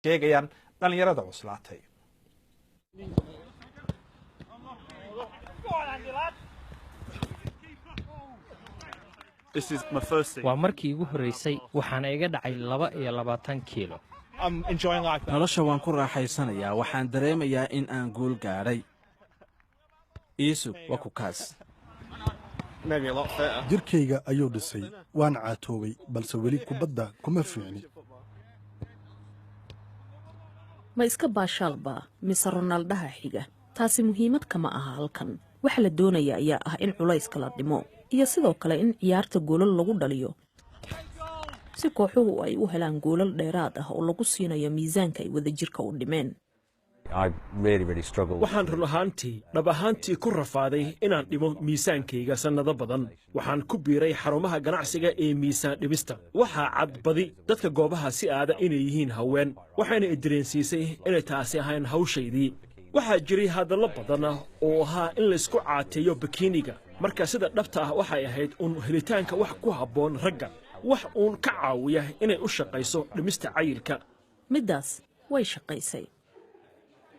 Sheegayaan dhallinyarada cuslaatay. Waa markii igu horraysay, waxaana iga dhacay 22 kiilo. Nolosha waan ku raaxaysanayaa. Waxaan dareemayaa in aan guul gaadhay. Iisug, waa ku kaas. Jirkayga ayuu dhisay. Waan caatoobay, balse weli kubadda kuma fiicni. Ma iska baashaalbaa mise Ronaaldaha xiga? Taasi muhiimad kama aha halkan. Waxa la doonaya ayaa ah in culayska la dhimo iyo sidoo kale in ciyaarta goolal lagu dhaliyo, si kooxuhu ay u helaan goolal dheeraad ah oo lagu siinayo miisaanka ay wadajirka u dhimeen. Waxaan run ahaantii, dhab ahaantii ku rafaaday inaan dhimo miisaankayga sannado badan. Waxaan ku biiray xarumaha ganacsiga ee miisaan dhimista. Waxaa cad badi dadka goobaha si aada inay yihiin haween, waxayna i dareensiisay inay taasi ahayn hawshaydii. Waxaa jiray hadallo badan oo ahaa in laysku caateeyo bikiiniga. Marka sida dhabta ah waxay ahayd uun helitaanka wax ku habboon ragga, wax uun ka caawiya inay u shaqayso dhimista cayilka. Middaas way shaqaysay.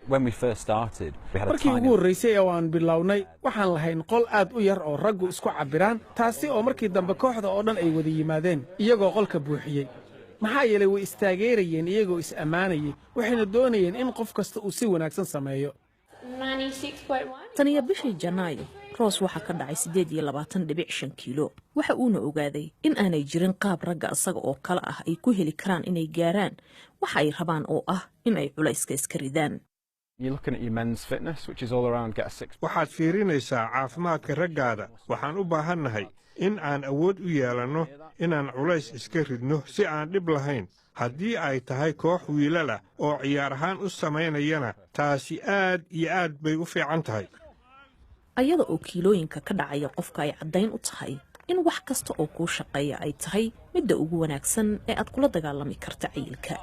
Markii ugu horraysay oo aan bilownay, waxaan lahayn qol aad u yar oo raggu isku cabbiraan, taasi oo markii dambe kooxda oo dhan ay wada yimaadeen iyagoo qolka buuxiyey, maxaa yeelay way istaageerayeen iyagoo is ammaanayay, waxayna doonayeen in qof kasta uu si wanaagsan sameeyo. Tan iyo bishii Janaayo, Ross waxaa ka dhacay 28.5 kiilo. Waxa uuna ogaaday in aanay jirin qaab ragga isaga oo kale ah ay ku heli karaan inay gaaraan waxa ay rabaan, oo ah in ay culayska iska ridaan. Waxaad fiirinaysaa caafimaadka raggaada. Waxaan u baahannahay in aan awood u yeelanno inaan culays iska ridno si aan dhib lahayn. Haddii ay tahay koox wiilal ah oo ciyaar ahaan u samaynayana, taasi aad iyo aad bay u fiican tahay. Ayada oo kiilooyinka ka dhacaya qofka ay caddayn u tahay in wax kasta oo kuu shaqeeya ay tahay midda ugu wanaagsan ee aad kula dagaalami karta cayilka.